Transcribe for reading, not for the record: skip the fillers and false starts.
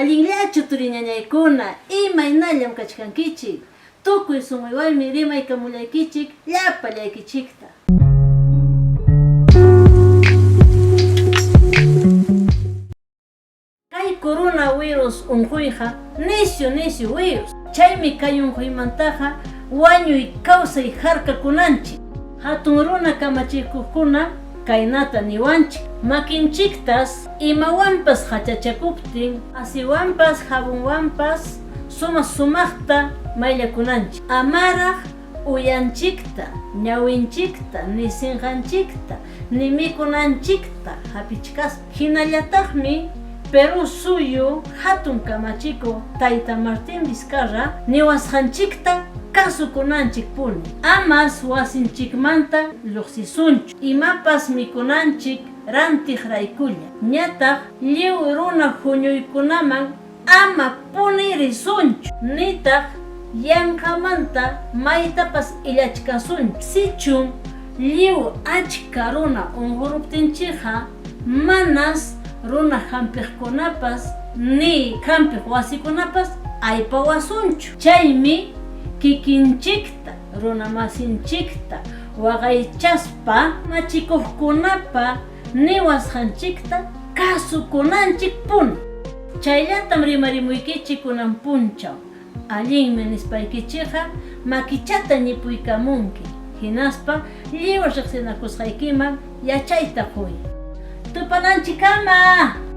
Allinllachu turiñañaykuna, imaynallam kachkankichik? Tukuy sunquywanmi rimaykamullaykichik llapallaykichikta. Kay kuruna wirus unquyqa nisyu nisyu wirus, chaymi kay unquymantaqa wañuy kawsay harkakunanchik. Hatun runa kamachikuqkuna kaynata niwanchik, makinchiktas imawanpas qachachakuptin, asiwanpas jabonwanpas sumaq sumaqta mayllakunanchik. Amaraq uyanchikta, ñawinchikta, ni sinqanchikta, ni mikunanchikta hapichkaspa. Hinallataqmi Perú suyu hatun kamachikuq tayta Martín Vizcarra niwasqanchikta kasukunanchikpuni. Amas wasinchikmanta lluqsisunchu, imapas mikunanchik rantiqraykulla. Ñataq lliw runa huñuykunaman ama puni risunchu, nitaq yanqamanta maytapas illachkasunchu. Sichum lliw achka runa unquruptinchikqa manas runa hampiqkunapas ni hampiq wasikunapas aypawasunchu. Chaymi kikinchikta, runamasinchikta waqaychaspa kamachikuqkunapa niwasqanchikta kasukunanchikpuni. Chayllatam rimarimuykichik kunan punchaw, allinmi nispaykichikqa makichata ñipuykamunki, hinaspa lliw riqsinakusqaykiman yachayta quy. Tupananchikkama!